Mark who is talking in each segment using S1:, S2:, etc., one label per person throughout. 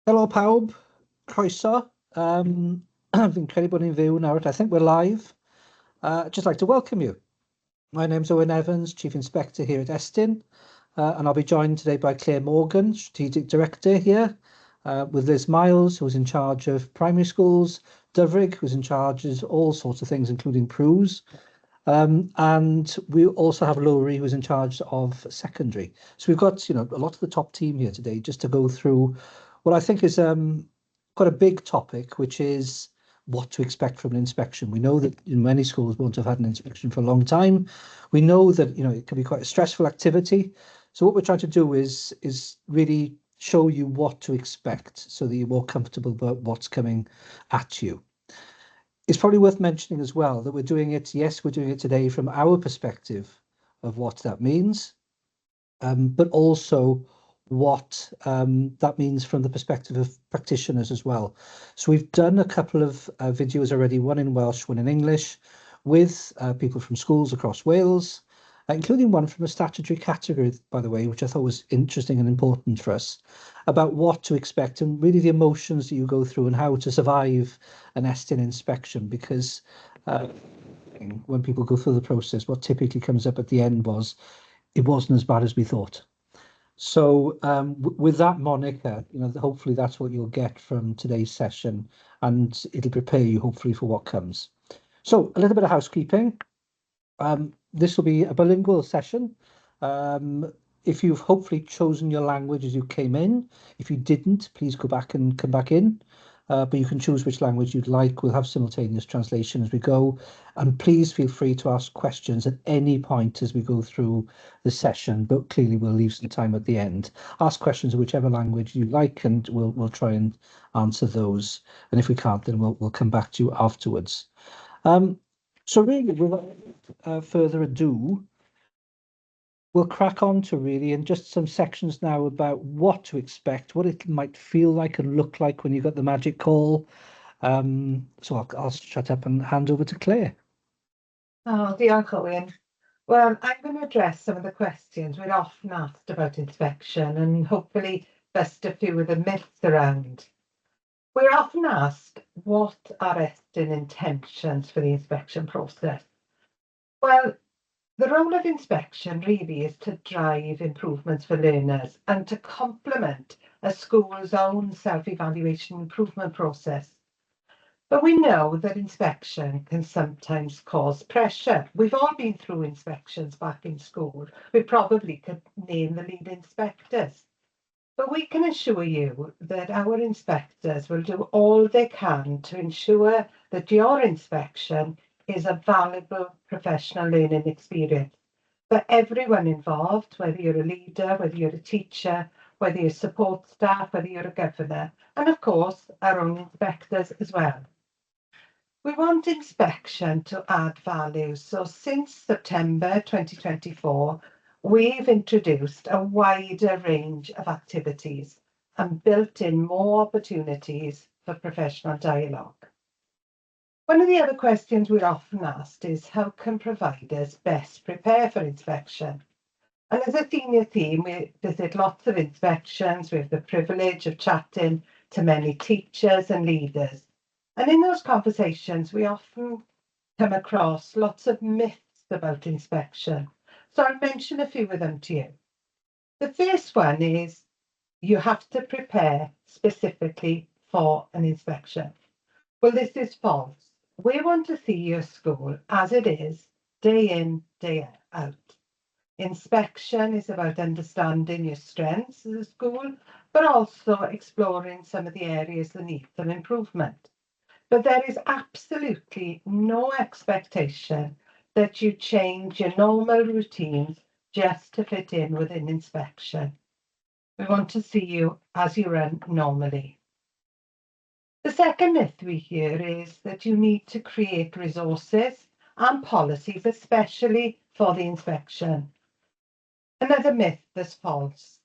S1: Helo pawb, croeso. Fi'n credu bod ni'n fyw nawr. I think we're live. Just like to welcome you. My name's Owen Evans, Chief Inspector here at Estyn, and I'll be joined today by Claire Morgan, Strategic Director here, with Liz Miles, who's in charge of primary schools, Dyfrig, who's in charge of all sorts of things, including PRUs, and we also have Lowri, who's in charge of secondary. So we've got a lot of the top team here today just to go through what I think is quite a big topic, which is what to expect from an inspection. We know that in many schools won't have had an inspection for a long time. We know that it can be quite a stressful activity. So what we're trying to do is really show you what to expect so that you're more comfortable about what's coming at you. It's probably worth mentioning as well that we're doing it, yes, we're doing it today from our perspective of what that means, but also what that means from the perspective of practitioners as well. So we've done a couple of videos already, one in Welsh, one in English, with people from schools across Wales, including one from a statutory category, by the way, which I thought was interesting and important for us, about what to expect and really the emotions that you go through and how to survive an Estyn inspection, because when people go through the process, what typically comes up at the end was, it wasn't as bad as we thought. So with that moniker, hopefully that's what you'll get from today's session, and it'll prepare you hopefully for what comes. So a little bit of housekeeping. This will be a bilingual session. If you've hopefully chosen your language as you came in, if you didn't, please go back and come back in. But you can choose which language you'd like. We'll have simultaneous translation as we go. And please feel free to ask questions at any point as we go through the session, but clearly we'll leave some time at the end. Ask questions in whichever language you like, and we'll try and answer those. And if we can't, then we'll come back to you afterwards. So really, without further ado, we'll crack on to really and just some sections now about what to expect, what it might feel like and look like when you got the magic call. So I'll shut up and hand over to Claire.
S2: Oh, diolch, Owen. Well, I'm going to address some of the questions we're often asked about inspection and hopefully bust a few of the myths around. We're often asked, what are Estyn intentions for the inspection process? Well, the role of inspection really is to drive improvements for learners and to complement a school's own self-evaluation improvement process. But we know that inspection can sometimes cause pressure. We've all been through inspections back in school. We probably could name the lead inspectors. But we can assure you that our inspectors will do all they can to ensure that your inspection is a valuable professional learning experience for everyone involved, whether you're a leader, whether you're a teacher, whether you're support staff, whether you're a governor, and of course, our own inspectors as well. We want inspection to add value. So since September 2024, we've introduced a wider range of activities and built in more opportunities for professional dialogue. One of the other questions we're often asked is, how can providers best prepare for inspection? And as a senior team, we visit lots of inspections. We have the privilege of chatting to many teachers and leaders. And in those conversations, we often come across lots of myths about inspection. So I'll mention a few of them to you. The first one is you have to prepare specifically for an inspection. Well, this is false. We want to see your school as it is, day in, day out. Inspection is about understanding your strengths as a school, but also exploring some of the areas that need some improvement. But there is absolutely no expectation that you change your normal routines just to fit in with an inspection. We want to see you as you run normally. The second myth we hear is that you need to create resources and policies, especially for the inspection. Another myth that's false.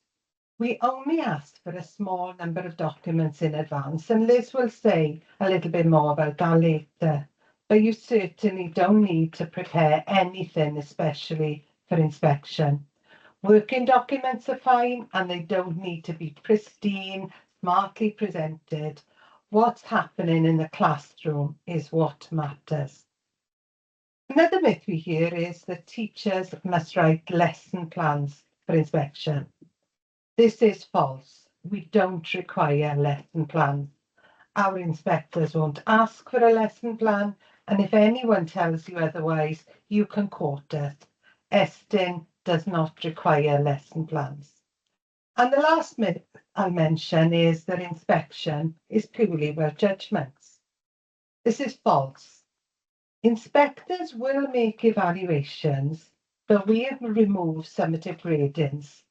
S2: We only ask for a small number of documents in advance, and Liz will say a little bit more about that later. But you certainly don't need to prepare anything, especially for inspection. Working documents are fine, and they don't need to be pristine, smartly presented. What's happening in the classroom is what matters. Another myth we hear is that teachers must write lesson plans for inspection. This is false. We don't require lesson plans. Our inspectors won't ask for a lesson plan, and if anyone tells you otherwise, you can quote us. Estyn does not require lesson plans. And the last myth I'll mention is that inspection is purely about judgments. This is false. Inspectors will make evaluations, but we have removed summative gradings,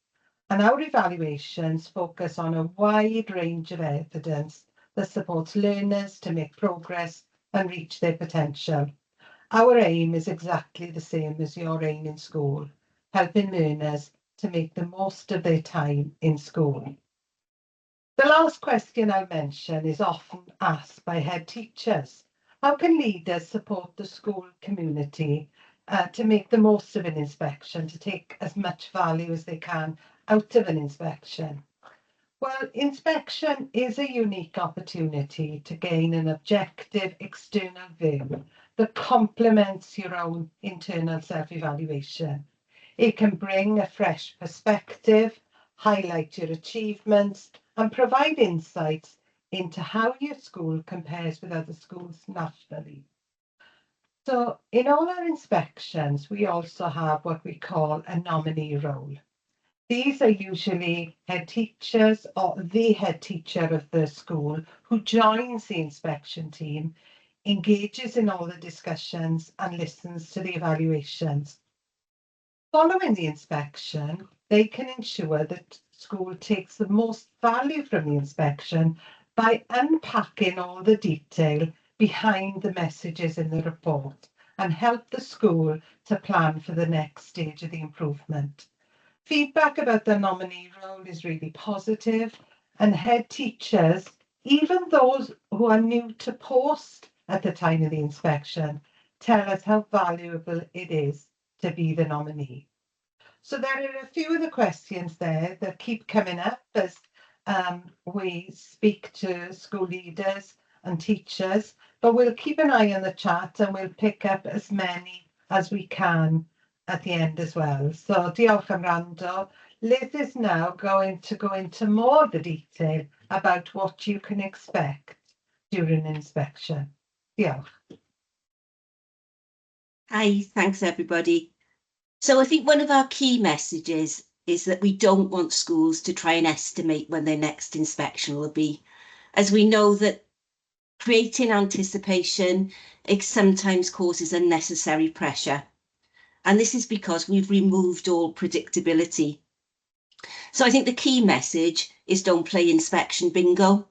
S2: and our evaluations focus on a wide range of evidence that supports learners to make progress and reach their potential. Our aim is exactly the same as your aim in school, helping learners to make the most of their time in school. The last question I'll mention is often asked by head teachers. How can leaders support the school community to make the most of an inspection, to take as much value as they can out of an inspection? Well, inspection is a unique opportunity to gain an objective external view that complements your own internal self-evaluation. It can bring a fresh perspective, highlight your achievements, and provide insights into how your school compares with other schools nationally. So in all our inspections, we also have what we call a nominee role. These are usually head teachers or the head teacher of the school who joins the inspection team, engages in all the discussions and listens to the evaluations. Following the inspection, they can ensure that school takes the most value from the inspection by unpacking all the detail behind the messages in the report and help the school to plan for the next stage of the improvement. Feedback about the nominee role is really positive, and head teachers, even those who are new to post at the time of the inspection, tell us how valuable it is to be the nominee. So there are a few of the questions there that keep coming up as we speak to school leaders and teachers, but we'll keep an eye on the chat and we'll pick up as many as we can at the end as well. So diolch am wrando. Liz is now going to go into more of the detail about what you can expect during inspection. Diolch.
S3: Hi, thanks everybody. So I think one of our key messages is that we don't want schools to try and estimate when their next inspection will be, as we know that creating anticipation, it sometimes causes unnecessary pressure. And this is because we've removed all predictability. So I think the key message is don't play inspection bingo.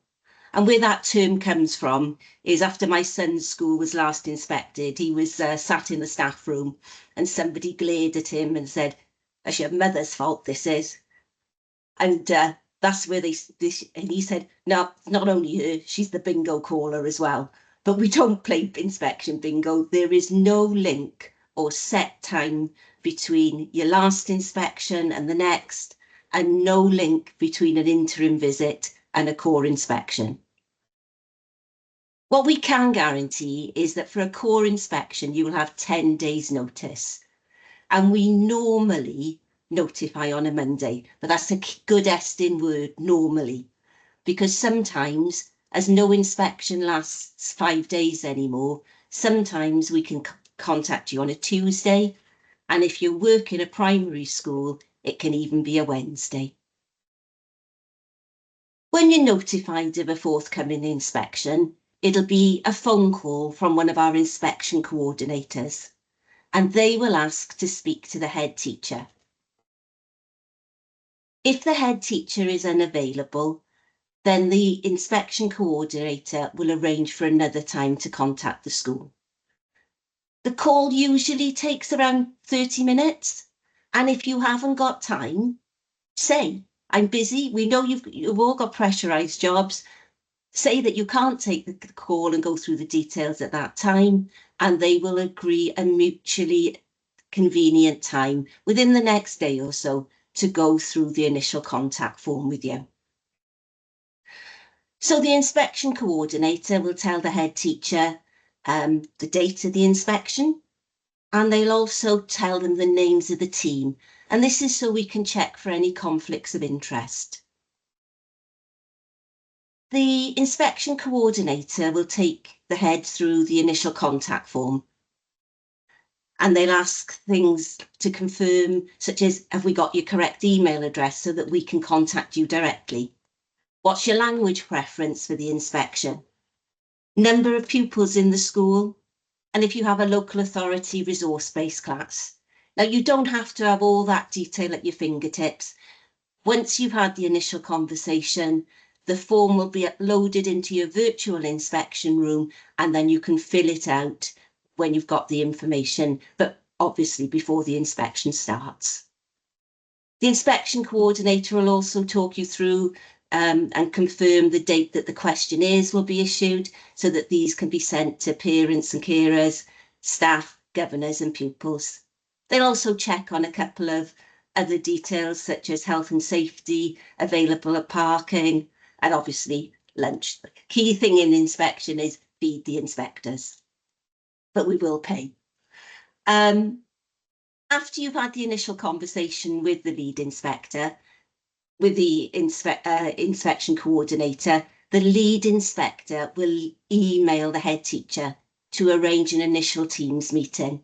S3: And where that term comes from is after my son's school was last inspected, he was sat in the staff room and somebody glared at him and said, "That's your mother's fault, this is." And that's where they, this, and he said, "No, not only her, she's the bingo caller as well." But we don't play inspection bingo. There is no link or set time between your last inspection and the next, and no link between an interim visit and a core inspection. What we can guarantee is that for a core inspection, you will have 10 days notice. And we normally notify on a Monday, but that's a good Estyn word, normally, because sometimes, as no inspection lasts 5 days anymore, sometimes we can contact you on a Tuesday. And if you work in a primary school, it can even be a Wednesday. When you're notified of a forthcoming inspection, it'll be a phone call from one of our inspection coordinators, and they will ask to speak to the head teacher. If the head teacher is unavailable, then the inspection coordinator will arrange for another time to contact the school. The call usually takes around 30 minutes, and if you haven't got time, say, "I'm busy." We know you've all got pressurised jobs. Say that you can't take the call and go through the details at that time, and they will agree a mutually convenient time within the next day or so to go through the initial contact form with you. So the inspection coordinator will tell the head teacher the date of the inspection, and they'll also tell them the names of the team. And this is so we can check for any conflicts of interest. The inspection coordinator will take the head through the initial contact form. And they'll ask things to confirm, such as, have we got your correct email address so that we can contact you directly? What's your language preference for the inspection? Number of pupils in the school, and if you have a local authority resource-based class. Now, you don't have to have all that detail at your fingertips. Once you've had the initial conversation, the form will be uploaded into your virtual inspection room, and then you can fill it out when you've got the information, but obviously before the inspection starts. The inspection coordinator will also talk you through and confirm the date that the questionnaires will be issued so that these can be sent to parents and carers, staff, governors and pupils. They'll also check on a couple of other details such as health and safety, available at parking, and obviously lunch. The key thing in inspection is feed the inspectors, but we will pay. After you've had the initial conversation with the lead inspector, with the inspection coordinator, the lead inspector will email the head teacher to arrange an initial Teams meeting.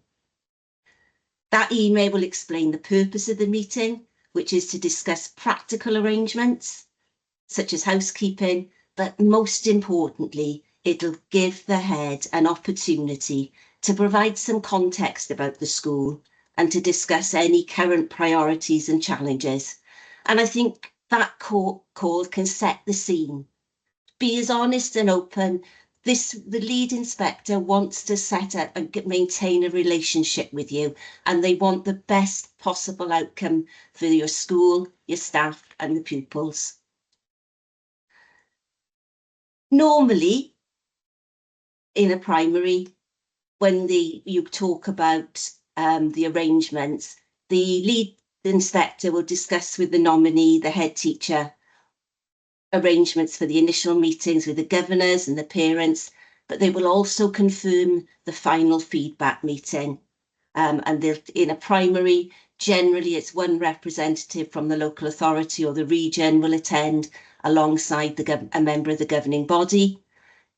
S3: That email will explain the purpose of the meeting, which is to discuss practical arrangements, such as housekeeping, but most importantly, it'll give the head an opportunity to provide some context about the school and to discuss any current priorities and challenges. And I think that call can set the scene. Be as honest and open. The lead inspector wants to set up and maintain a relationship with you, and they want the best possible outcome for your school, your staff and the pupils. Normally, in a primary, when you talk about the arrangements, the lead inspector will discuss with the nominee, the head teacher, arrangements for the initial meetings with the governors and the parents, but they will also confirm the final feedback meeting. And they'll, in a primary, generally it's one representative from the local authority or the region will attend alongside a member of the governing body.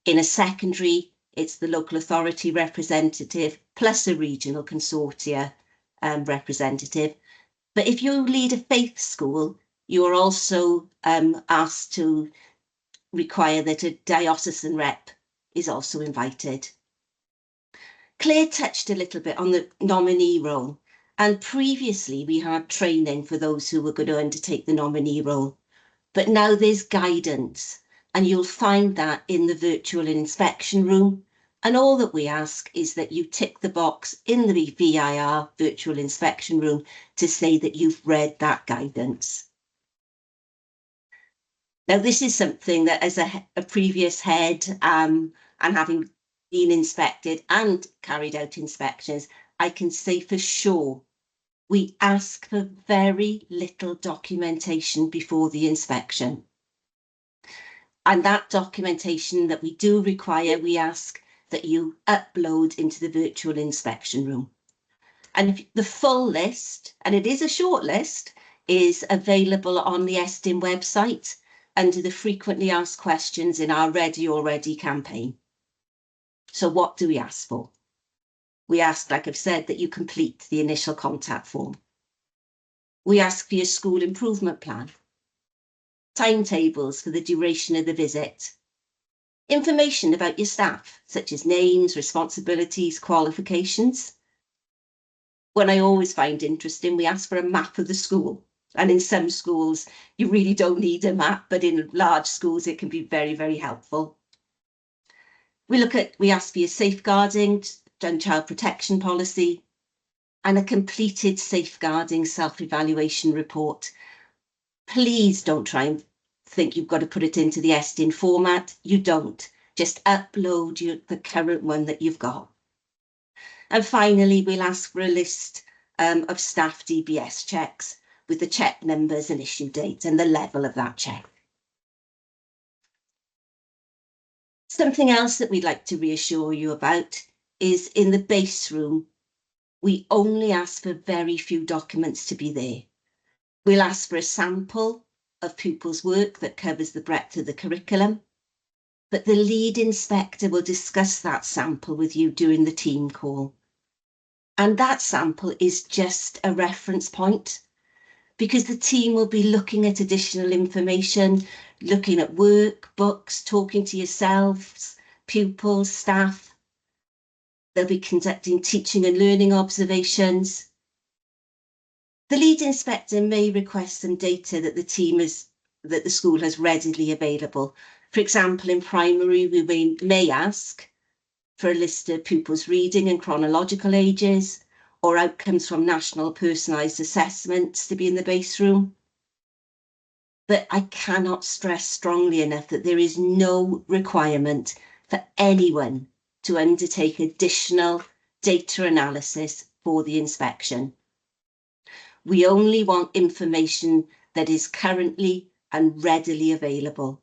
S3: In a secondary, it's the local authority representative plus a regional consortia representative. But if you lead a faith school, you are also asked to require that a diocesan rep is also invited. Claire touched a little bit on the nominee role, and previously we had training for those who were going to undertake the nominee role, but now there's guidance, and you'll find that in the virtual inspection room. And all that we ask is that you tick the box in the VIR virtual inspection room to say that you've read that guidance. Now, this is something that as a previous head and having been inspected and carried out inspections, I can say for sure, we ask for very little documentation before the inspection. And that documentation that we do require, we ask that you upload into the virtual inspection room. And if the full list, and it is a short list, is available on the Estyn website under the frequently asked questions in our Ready Already campaign. So what do we ask for? We ask, like I've said, that you complete the initial contact form. We ask for your school improvement plan, timetables for the duration of the visit, information about your staff, such as names, responsibilities, qualifications. What I always find interesting, we ask for a map of the school. And in some schools, you really don't need a map, but in large schools, it can be very, very helpful. We ask for your safeguarding and child protection policy and a completed safeguarding self-evaluation report. Please don't try and think you've got to put it into the Estyn format. You don't. Just upload the current one that you've got. And finally, we'll ask for a list of staff DBS checks with the check numbers and issue dates and the level of that check. Something else that we'd like to reassure you about is in the base room, we only ask for very few documents to be there. We'll ask for a sample of pupils' work that covers the breadth of the curriculum, but the lead inspector will discuss that sample with you during the team call. And that sample is just a reference point because the team will be looking at additional information, looking at work, books, talking to yourselves, pupils, staff. They'll be conducting teaching and learning observations. The lead inspector may request some data that the team is that the school has readily available. For example, in primary, we may ask for a list of pupils' reading and chronological ages, or outcomes from national personalised assessments to be in the base room. But I cannot stress strongly enough that there is no requirement for anyone to undertake additional data analysis for the inspection. We only want information that is currently and readily available.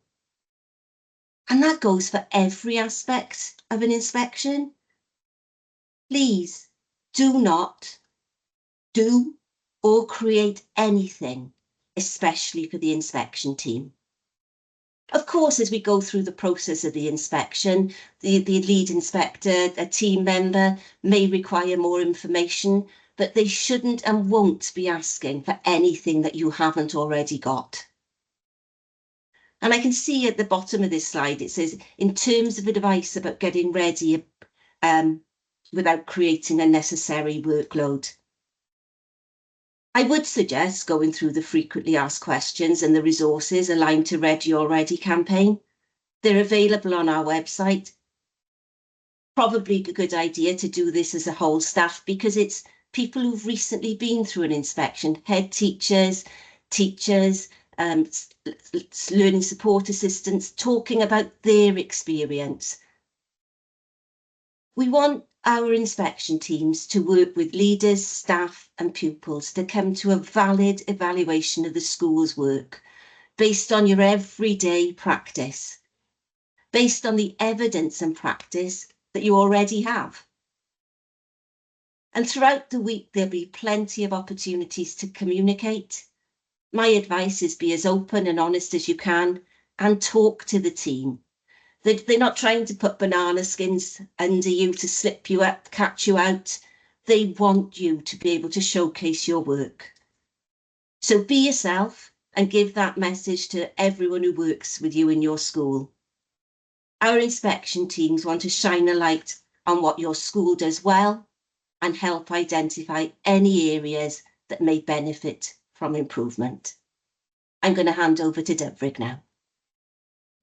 S3: And that goes for every aspect of an inspection. Please do not do or create anything, especially for the inspection team. Of course, as we go through the process of the inspection, the lead inspector, a team member may require more information, but they shouldn't and won't be asking for anything that you haven't already got. And I can see at the bottom of this slide, it says, in terms of advice about getting ready without creating unnecessary workload. I would suggest going through the frequently asked questions and the resources aligned to Ready Already campaign. They're available on our website. Probably a good idea to do this as a whole staff because it's people who've recently been through an inspection, head teachers, teachers, learning support assistants, talking about their experience. We want our inspection teams to work with leaders, staff and pupils to come to a valid evaluation of the school's work based on your everyday practice, based on the evidence and practice that you already have. And throughout the week, there'll be plenty of opportunities to communicate. My advice is be as open and honest as you can and talk to the team. They're not trying to put banana skins under you to slip you up, catch you out. They want you to be able to showcase your work. So be yourself and give that message to everyone who works with you in your school. Our inspection teams want to shine a light on what your school does well and help identify any areas that may benefit from improvement. I'm going to hand over to Dyfrig now.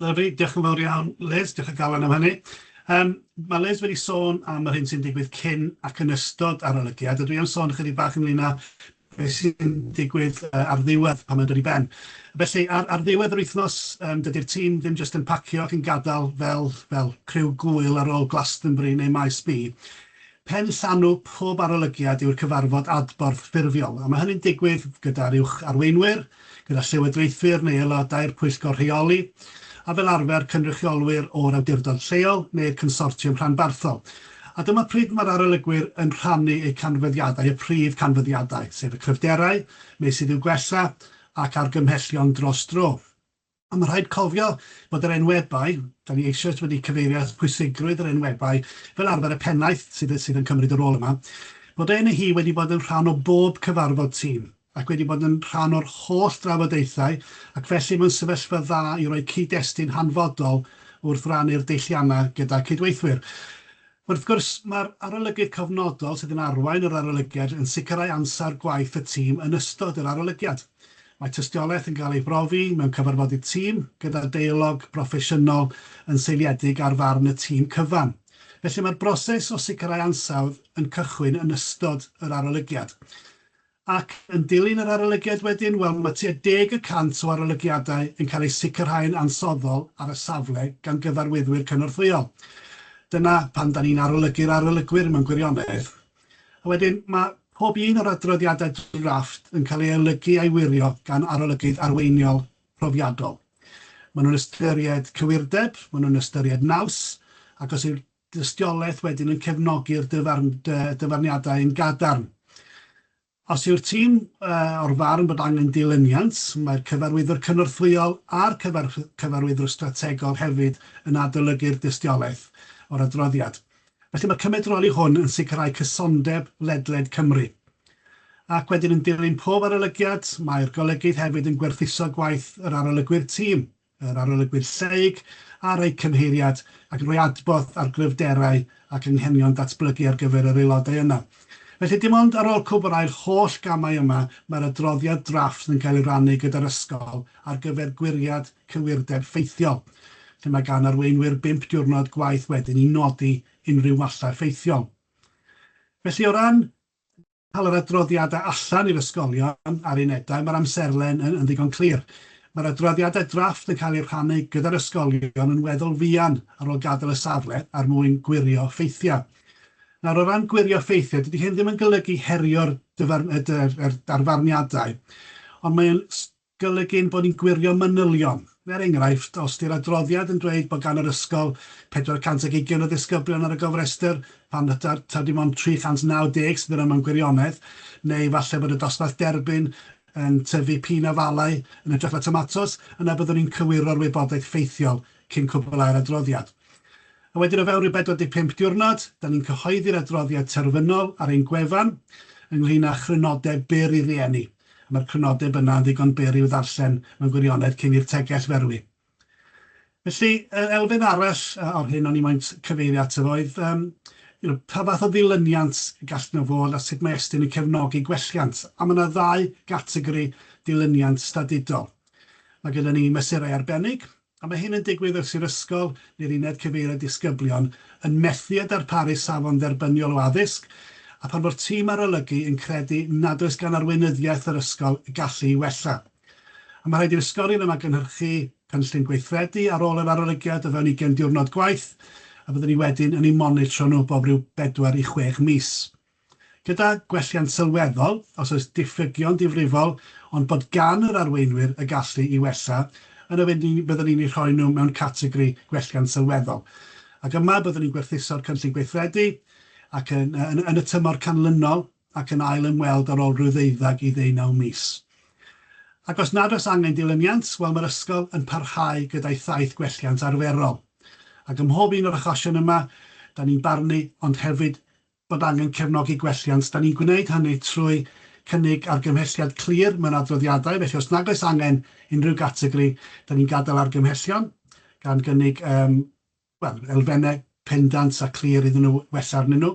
S4: Lovely, diolch yn fawr iawn Liz, diolch o galon am hynny. Mae Liz wedi sôn am yr hyn sy'n digwydd cyn ac yn ystod arolygiad, a dwi am sôn chydig bach ynglyn â beth sy'n digwydd ar ddiwedd pan mae'n dod i ben. Felly, ar ddiwedd yr wythnos, dydy'r tîm ddim jyst yn pacio ac yn gadael fel criw gwyl ar ôl Glastonbury neu Maes B. Pen llanw pob arolygiad yw'r cyfarfod adborth ffurfiol, a mae hynny'n digwydd gyda'r uwch arweinwyr, gyda llywodraethwyr neu aelodau'r pwyllgor rheoli, a fel arfer cynrychiolwyr o'r awdurdod lleol neu'r consortiwm rhanbarthol. A dyma pryd mae'r arolygwyr yn rhannu eu canfyddiadau, y prif canfyddiadau, sef y cryfderau, meysydd i'w gwella ac argymhellion dros dro. A mae rhaid cofio bod yr enwebai, da ni eisoes wedi cyfeirio at pwysigrwydd yr enwebai, fel arfer y pennaeth sydd yn cymryd y rôl yma, bod e neu hi wedi bod yn rhan o bob cyfarfod tîm ac wedi bod yn rhan o'r holl drafodaethau, ac felly mewn sefyllfa dda i roi cyd-destun hanfodol wrth rannu'r deilliannau gyda cydweithwyr. Wrth gwrs, mae'r arolygydd cofnodol sydd yn arwain yr arolygiad yn sicrhau ansawdd gwaith y tîm yn ystod yr arolygiad. Mae tystiolaeth yn cael ei brofi mewn cyfarfodydd tîm gyda deialog broffesiynol yn seiliedig ar farn y tîm cyfan. Felly mae'r broses o sicrhau ansawdd yn cychwyn yn ystod yr arolygiad. Ac yn dilyn yr arolygiad wedyn, wel, mae tua 10% o arolygiadau yn cael eu sicrhau'n ansoddol ar y safle gan gyfarwyddwyr cynorthwyol. Dyna pan da ni'n arolygu'r arolygwyr mewn gwirionedd. A wedyn mae pob un o'r adroddiadau drafft yn cael ei olygu a'i wirio gan arolygydd arweiniol profiadol. Maen nhw'n ystyried cywirdeb, maen nhw'n ystyried naws, ac os yw'r dystiolaeth wedyn yn cefnogi'r dyfarn, dyfarniadau yn gadarn. Os yw'r tîm o'r farn bod angen dilyniant, mae'r cyfarwyddwr cynorthwyol a'r cyfarwyddwr strategol hefyd yn adolygu'r dystiolaeth o'r adroddiad. Felly mae'r cymedroli hwn yn sicrhau cysondeb ledled Cymru. Ac wedyn yn dilyn pob arolygiad, mae'r golygydd hefyd yn gwerthuso gwaith yr arolygwyr tîm, yr arolygwyr lleyg a'r eu cymheiriad ac yn rhoi adborth ar gryfderau ac anghenion datblygu ar gyfer yr aelodau yna. Felly dim ond ar ôl cwblhau'r holl gamau yma mae'r adroddiad drafft yn cael ei rannu gyda'r ysgol ar gyfer gwiriad cywirdeb ffeithiol, lle mae gan arweinwyr bump diwrnod gwaith wedyn i nodi unrhyw wallau ffeithiol. Felly o ran cael yr adroddiadau allan i'r ysgolion a'r unedau, mae'r amserlen yn, yn ddigon clir. Mae'r adroddiadau drafft yn cael eu rhannu gyda'r ysgolion yn weddol fuan ar ôl gadael y safle ar mwyn gwirio ffeithiau. Nawr, o ran gwirio ffeithiau, dydy hyn ddim yn golygu herio'r dyfar, y, y, y darfarniadau, ond mae'n golygu ein bod ni'n gwirio manylion. Er enghraifft, os 'di'r adroddiad yn dweud bod gan yr ysgol 420 o ddisgyblion ar y gofrestr, pan taw dim ond 390 sydd yna mewn gwirionedd, neu falle bod y dosbarth derbyn yn tyfu pîn afalau yn hytrach na tomatos, yna byddwn ni'n cywiro'r wybodaeth ffeithiol cyn cwblhau'r adroddiad. A wedyn o fewn rhyw 45 diwrnod, da ni'n cyhoeddi'r adroddiad terfynol ar ein gwefan ynglyn â chrynodeb byr i rieni. A mae'r crynodeb yna yn ddigon byr i'w ddarllen mewn gwirionedd cyn i'r tegell ferwi. Felly, yr elfen arall o'r hyn o'n i moyn cyfeirio ato fo oedd um, you know, pa fath o ddilyniant gall nhw fod a sut mae Estyn yn cefnogi gwelliant. A mae yna ddau gategori dilyniant stadudol. Mae gyda ni mesurau arbennig, A mae hyn yn digwydd wrth i'r ysgol neu'r uned cyfeirio disgyblion yn methu â darparu safon dderbyniol o addysg, a phan fo'r tîm arolygu yn credu nad oes gan arweinyddiaeth yr ysgol y gallu i wella. A mae rhaid i'r ysgolion yma gynhyrchu cynllun gweithredu ar ôl yr arolygiad o fewn ugain diwrnod gwaith, a byddwn ni wedyn yn eu monitro nhw bob rhyw bedwar i chwech mis. Gyda gwelliant sylweddol, os oes diffygion difrifol, ond bod gan yr arweinwyr y gallu i wella, yna fe byddwn ni'n eu rhoi nhw mewn categori gwelliant sylweddol. Ac yma byddwn ni'n gwerthuso'r cynllun gweithredu ac yn, yn, yn y tymor canlynol ac yn ail ymweld ar ôl rhyw ddeuddeg i ddeunaw mis. Ac os nad oes angen dilyniant, wel mae'r ysgol yn parhau gyda'i thaith gwelliant arferol. Ac ym mhob un o'r achosion yma, da ni'n barnu, ond hefyd bod angen cefnogi gwelliant. Da ni'n gwneud hynny trwy cynnig argymhelliad clir mewn adroddiadau, felly os nag oes angen unrhyw gategori, da ni'n gadael argymhellion, gan gynnig um, well, elfennau pendant a clir iddyn nhw wella arnyn nhw.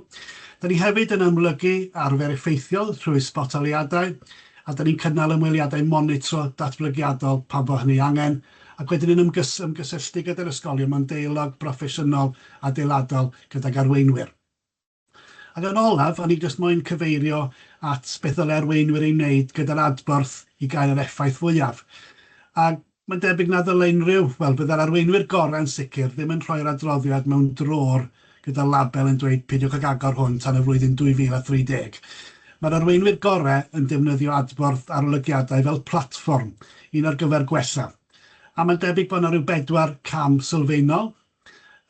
S4: Da ni hefyd yn amlygu arfer effeithiol trwy sbotoliadau, a da ni'n cynnal ymweliadau monitro datblygiadol pan fo hynny angen, ac wedyn yn ymgys ymgysylltu gyda'r ysgolion mewn deialog broffesiynol adeiladol gydag arweinwyr. Ac yn olaf, o'n i jyst moyn cyfeirio at beth ddylai arweinwyr ei wneud gyda'r adborth i gael yr effaith fwyaf. A mae'n debyg na ddylai unrhyw, wel, byddai'r arweinwyr gorau yn sicr ddim yn rhoi'r adroddiad mewn drôr gyda label yn dweud peidiwch ag agor hwn tan y flwyddyn 2030. Mae'r arweinwyr gorau yn defnyddio adborth arolygiadau fel platfform, un ar gyfer gwella. A mae'n debyg bod yna rhyw bedwar cam sylfaenol.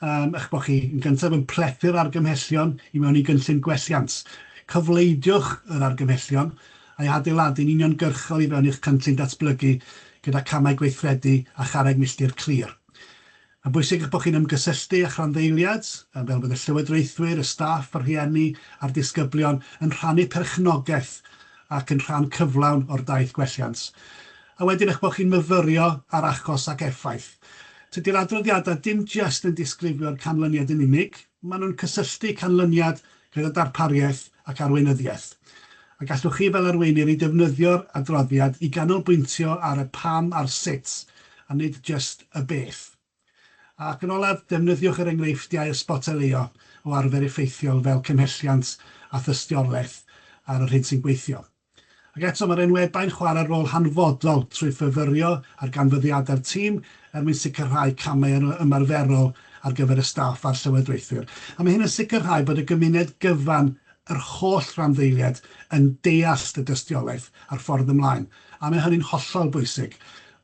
S4: Eich bod chi yn gyntaf yn plethu'r argymhellion i mewn i gynllun gwelliant. Cofleidiwch yr argymhellion a'u hadeiladu'n uniongyrchol i fewn i'ch cynllun datblygu gyda camau gweithredu a charreg milltir clir. Mae'n bwysig eich bod chi'n ymgysylltu â'ch rhanddeiliaid, fel bod y llywodraethwyr, y staff, y rhieni a'r disgyblion yn rhannu perchnogaeth ac yn rhan cyflawn o'r daith gwelliant. A wedyn eich bod chi'n myfyrio ar achos ac effaith. Tydi'r adroddiadau dim jyst yn disgrifio'r canlyniad yn unig, maen nhw'n cysylltu canlyniad gyda darpariaeth ac arweinyddiaeth. A gallwch chi fel arweinydd ei defnyddio'r adroddiad i ganolbwyntio ar y pam a'r sut, a nid jyst y beth. Ac yn olaf, defnyddiwch yr enghreifftiau ysboteleuo o arfer effeithiol fel cymhelliant a thystiolaeth ar yr hyn sy'n gweithio. Ac eto, mae'r enwebau'n chwarae rôl hanfodol trwy fyfyrio ar ganfyddiadau'r tîm er mwyn sicrhau camau ymarferol ar gyfer y staff a'r llywodraethwyr. A mae hyn yn sicrhau bod y gymuned gyfan, yr holl randdeiliaid, yn deall y dystiolaeth a'r ffordd ymlaen. A mae hynny'n hollol bwysig.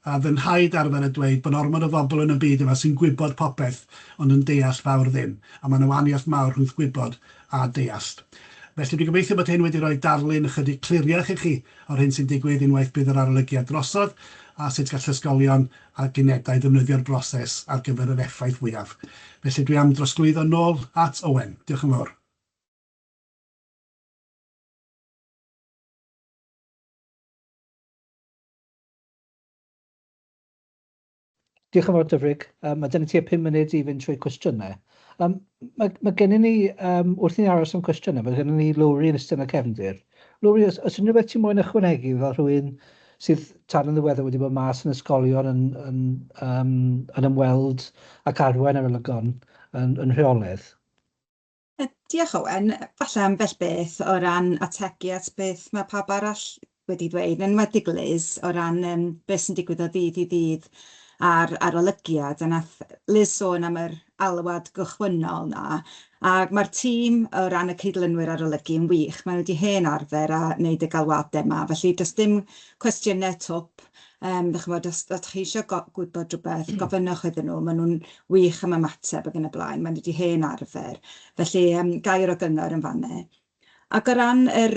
S4: A fy nhaid arfer a dweud bod ormod o bobl yn y byd yma sy'n gwybod popeth ond yn deall fawr ddim. A mae 'na wahaniaeth mawr rhwng gwybod a deall. Felly dwi'n gobeithio bod hyn wedi rhoi darlun ychydig cliriach i chi o'r hyn sy'n digwydd unwaith bydd yr arolygiad drosodd a sut gall ysgolion ac unedau ddefnyddio'r broses ar gyfer yr effaith fwyaf. Felly dwi am drosglwyddo nôl at Owen. Diolch yn fawr.
S1: Diolch yn fawr, Dyfrig. Mae gen i tua 5 munud i fynd trwy cwestiynau. Mae gennym ni, wrth i ni aros am cwestiynau, mae gennym ni Lowri yn eistedd yn y cefndir. Lowri, oes unrhyw beth ti'n moyn ychwanegu fel rhywun sydd tan yn ddiweddar wedi bod mas yn ysgolion yn, yn, um, yn ymweld ac arwain arolygon yn, yn rheolaidd?
S5: Diolch Owen. Falle ambell beth o ran ategu at beth mae pawb arall wedi dweud, yn enwedig Liz, o ran um, beth sy'n digwydd o ddydd i ddydd a'r arolygiad. A nath Liz sôn am yr alwad gychwynnol na, a mae'r tîm o ran y cydlynwyr arolygu yn wych. Maen nhw wedi hen arfer a wneud y galwadau yma, felly does dim cwestiynau twp. Dach ch'mod, os os chi isio gwybod rhywbeth, gofynnwch iddyn nhw, maen nhw'n wych am ymateb ac yn y blaen, maen nhw wedi hen arfer. Felly, gair o gyngor yn fan'na. Ac o ran yr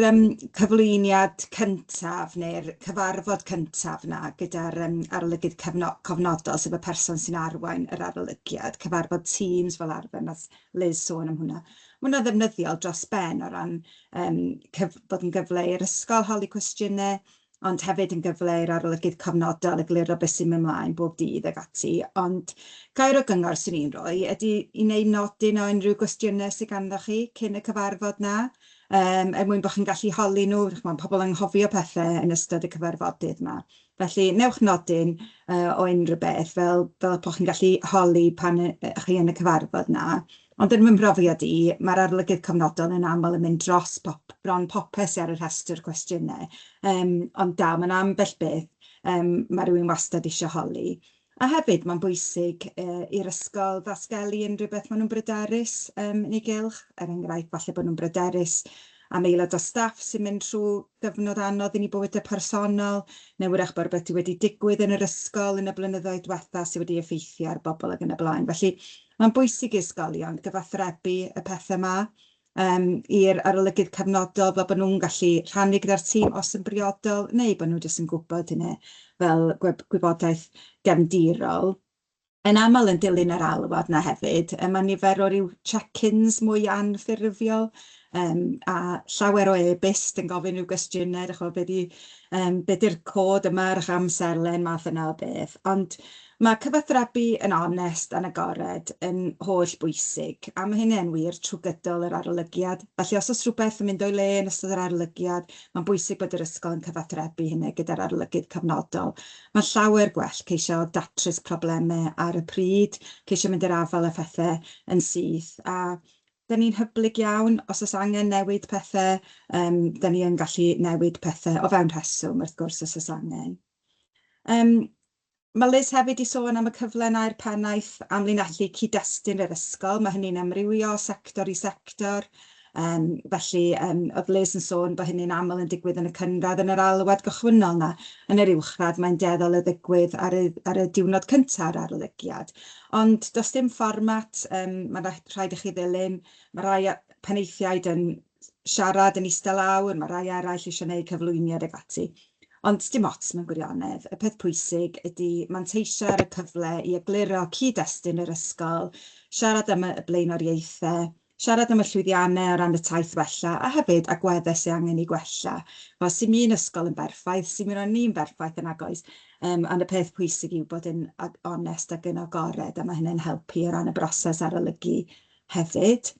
S5: cyflwyniad cyntaf neu'r cyfarfod cyntaf 'na gyda'r arolygydd cofnodol, sef y person sy'n arwain yr arolygiad, cyfarfod Teams fel arfer, nath Liz sôn am hwnna. Ma' hwnna'n ddefnyddiol dros ben o ran bod yn gyfle i'r ysgol holi cwestiynau, ond hefyd yn gyfle i'r arolygydd cofnodol egluro beth sy'n mynd mlaen bob dydd ac ati. Ond gair o gyngor sy'n ni'n rhoi ydy i wneud nodyn o unrhyw gwestiynau sydd ganddo chi cyn y cyfarfod 'na, er mwyn bod chi'n gallu holi nhw. Chimod, pobl yn anghofio pethau yn ystod y cyfarfodydd 'ma. Felly, newch nodyn o unrhyw beth fel, fel bod chi'n gallu holi pan chi yn y cyfarfod 'na. Ond yn fy mhrofiad i, mae'r arolygydd cofnodol yn aml yn mynd dros pop, bron popeth sydd ar y rhestr cwestiynau. Ond dal, mae'n ambell beth mae rhywun wastad eisiau holi. A hefyd, mae'n bwysig i'r ysgol ddatgelu unrhyw beth maen nhw'n bryderus yn ei gylch. Er enghraifft, falle bod nhw'n bryderus am aelod o staff sy'n mynd trwy gyfnod anodd yn eu bywydau personol, neu wrach bod rhywbeth wedi digwydd yn yr ysgol yn y blynyddoedd diwetha sydd wedi effeithio ar bobl ac yn y blaen. Felly, mae'n bwysig i ysgolion gyfathrebu y pethau 'ma i'r arolygydd cyfnodol fel bod nhw'n gallu rhannu gyda'r tîm os yn briodol, neu bod nhw jyst yn gwybod hynny fel gwybodaeth gefndirol. Yn aml yn dilyn yr alwad 'na hefyd, mae nifer o ryw check-ins mwy anffurfiol, a llawer o e-byst yn gofyn rhyw gwestiynau, dach ch'mod, be 'di be 'di'r cod yma ar eich amserlen, math yna o beth. Ond mae cyfathrebu yn onest a'n agored yn holl bwysig, a mae hynny yn wir trwy gydol yr arolygiad. Felly os oes rhywbeth yn mynd o'i le yn ystod yr arolygiad, mae'n bwysig bod yr ysgol yn cyfathrebu hynny gyda'r arolygydd cyfnodol. Mae'n llawer gwell ceisio datrys problemau ar y pryd, ceisio mynd i'r afael â phethau yn syth, a dan ni'n hyblyg iawn. Os oes angen newid pethau, dan ni yn gallu newid pethau o fewn rheswm, wrth gwrs, os oes angen. Mae Liz hefyd 'di sôn am y cyfle 'na i'r pennaeth amlinellu cyd-destun yr ysgol. Mae hynny'n amrywio o sector i sector. Felly, oedd Liz yn sôn bod hynny'n aml yn digwydd yn y cynradd yn yr alwad gychwynnol 'na. Yn yr uwchradd, mae'n dueddol o ddigwydd ar y, ar y diwrnod cyntaf o'r arolygiad. Ond does dim fformat, mae'n rhaid i chi ddilyn. Mae rhai penaethiaid yn siarad yn eistedd lawr, mae rhai eraill eisiau gwneud cyflwyniad ac ati. Ond dim ots mewn gwirionedd. Y peth pwysig ydy manteisio ar y cyfle i egluro cyd-destun yr ysgol, siarad am y blaenoriaethau, siarad am y llwyddiannau o ran y taith wella, a hefyd agweddau sydd angen eu gwella. Wel, sy'm un ysgol yn berffaith, sy'm un o'n ni'n berffaith yn nagoes. Ond y peth pwysig yw bod yn onest ac yn agored, a mae hynny'n helpu o ran y broses arolygu hefyd.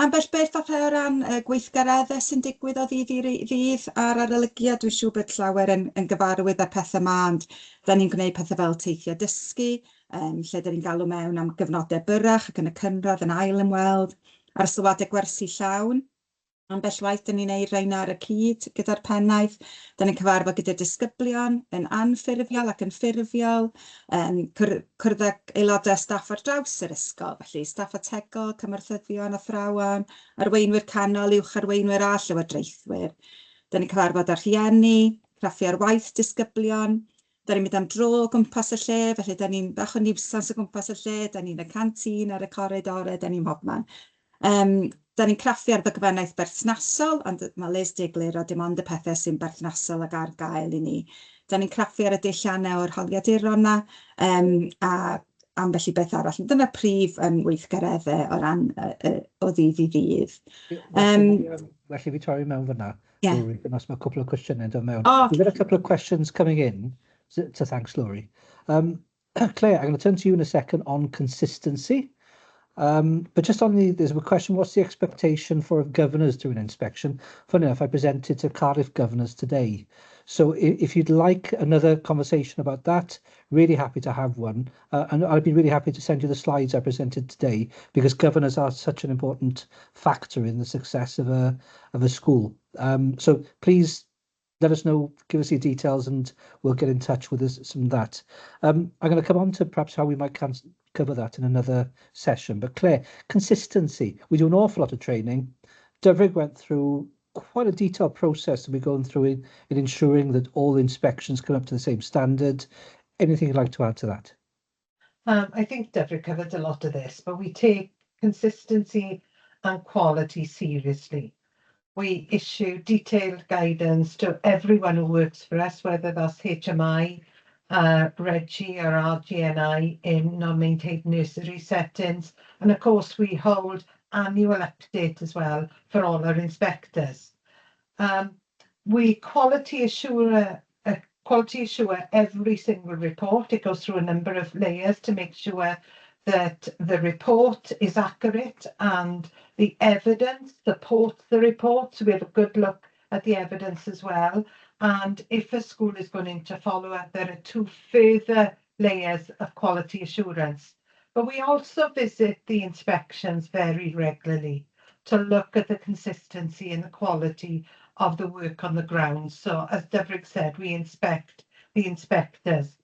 S5: Ambell beth falle o ran gweithgareddau sy'n digwydd o ddydd i ddydd ar arolygiad, dwi'n siŵr bod llawer yn, yn gyfarwydd â'r pethau yma, ond da ni'n gwneud pethau fel teithio dysgu, lle da ni'n galw mewn am gyfnodau byrrach ac yn y cynradd yn ail ymweld, ar sylwadau gwersi llawn. Ambell waith 'dyn ni'n neud rheina ar y cyd gyda'r pennaeth. 'Dyn ni'n cyfarfod gyda disgyblion yn anffurfiol ac yn ffurfiol, cwrdd ag aelodau staff ar draws yr ysgol, felly staff ategol, cymorthyddion, athrawon, arweinwyr canol, uwch arweinwyr a llywodraethwyr. 'Dyn ni'n cyfarfod â rhieni, craffu ar waith disgyblion. Da ni'n mynd am dro o gwmpas y lle, felly da ni'n bach o niwsans o gwmpas y lle, da ni'n y canteen, ar y coridorau, da ni'n mhobman. Da ni'n craffu ar ddogfennaeth berthnasol, ond mae Liz 'di egluro dim ond y pethau sy'n berthnasol ac ar gael i ni. Da ni'n craffu ar y deilliannau o'r holiaduron 'na, a ambell i beth arall. Dyna'r prif weithgareddau o ran o ddydd i ddydd.
S1: Well i fi torri mewn fyna.
S5: Yeah.
S1: Lowri, os mae cwpl o cwestiynau yn dod mewn.
S5: Oh.
S1: We've got a couple of questions coming in, so thanks, Lowri. Claire, I'm going to turn to you in a second on consistency. But just on there's a question, what's the expectation for governors doing an inspection? Funny enough, I presented to Cardiff governors today. So if you'd like another conversation about that, really happy to have one. And I'd be really happy to send you the slides I presented today, because governors are such an important factor in the success of a school. So please let us know, give us your details, and we'll get in touch with us some of that. I'm going to come on to perhaps how we might cover that in another session. But Claire, consistency. We do an awful lot of training. Dyfrig went through quite a detailed process that we're going through in ensuring that all inspections come up to the same standard. Anything you'd like to add to that?
S2: I think Dyfrig covered a lot of this, but we take consistency and quality seriously. We issue detailed guidance to everyone who works for us, whether that's HMI, RGGI or RGNI in non-maintained nursery settings. And of course, we hold annual update as well for all our inspectors. We quality assure every single report. It goes through a number of layers to make sure that the report is accurate and the evidence supports the report. So we have a good look at the evidence as well. And if a school is going into follow-up, there are two further layers of quality assurance. But we also visit the inspections very regularly to look at the consistency and the quality of the work on the ground. So as Dyfrig said, we inspect the inspectors.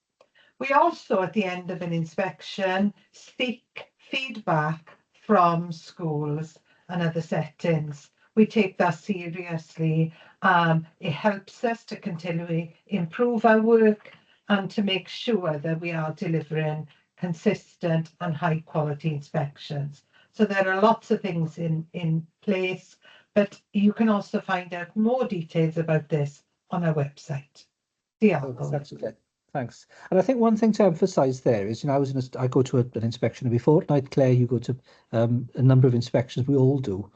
S2: We also, at the end of an inspection, seek feedback from schools and other settings. We take that seriously. It helps us to continually improve our work and to make sure that we are delivering consistent and high quality inspections. So there are lots of things in place, but you can also find out more details about this on our website. Diolch.
S1: Oh, that's okay. Thanks. And I think one thing to emphasize there is, you know, I was in a, I go to an inspection every fortnight. Claire, you go to a number of inspections. We all do.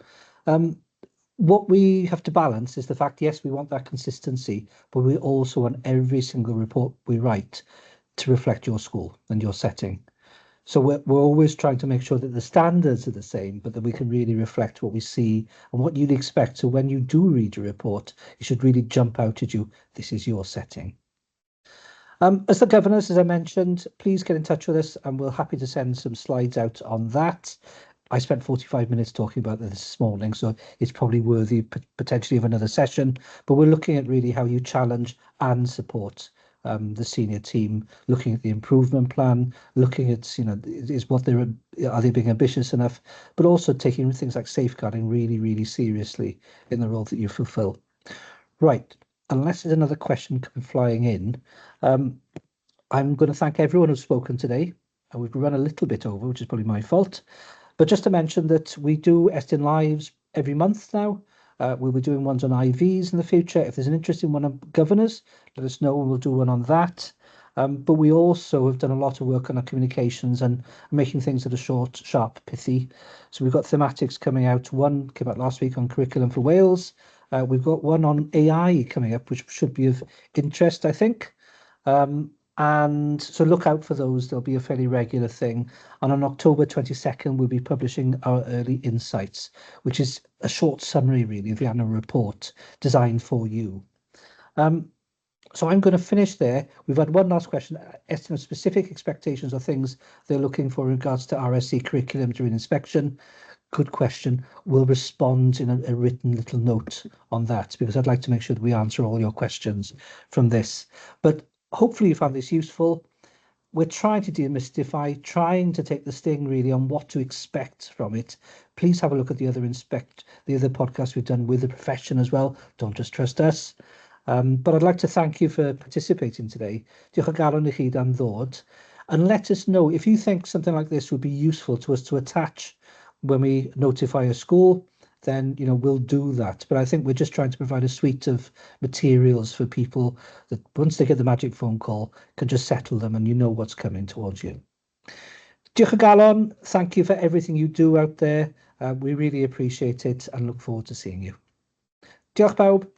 S1: What we have to balance is the fact, yes, we want that consistency, but we also want every single report we write to reflect your school and your setting. So we're always trying to make sure that the standards are the same, but that we can really reflect what we see and what you'd expect. So when you do read your report, it should really jump out at you. This is your setting. As the governors, as I mentioned, please get in touch with us and we're happy to send some slides out on that. I spent 45 minutes talking about this this morning, so it's probably worthy potentially of another session. But we're looking at really how you challenge and support the senior team, looking at the improvement plan, looking at, you know, is what they're, are they being ambitious enough, but also taking things like safeguarding really, really seriously in the role that you fulfill. Right, unless there's another question coming flying in, I'm going to thank everyone who's spoken today. And we've run a little bit over, which is probably my fault. But just to mention that we do Estyn Lives every month now. We'll be doing ones on IVs in the future. If there's an interesting one on governors, let us know and we'll do one on that. But we also have done a lot of work on our communications and making things that are short, sharp, pithy. So we've got thematics coming out. One came out last week on curriculum for Wales. We've got one on AI coming up, which should be of interest, I think. And so look out for those. They'll be a fairly regular thing. And on October 22nd, we'll be publishing our early insights, which is a short summary, really, of the annual report designed for you. So I'm going to finish there. We've had one last question. Estimate specific expectations or things they're looking for in regards to RSE curriculum during inspection. Good question. We'll respond in a written little note on that, because I'd like to make sure that we answer all your questions from this. But hopefully you found this useful. We're trying to demystify, trying to take the sting really on what to expect from it. Please have a look at the other podcasts we've done with the profession as well. Don't just trust us. But I'd like to thank you for participating today. Diolch o galon i chi am ddod. And let us know if you think something like this would be useful to us to attach when we notify a school, then we'll do that. But I think we're just trying to provide a suite of materials for people that once they get the magic phone call, can just settle them and you know what's coming towards you. Diolch o galon, thank you for everything you do out there. We really appreciate it and look forward to seeing you. Diolch bawb.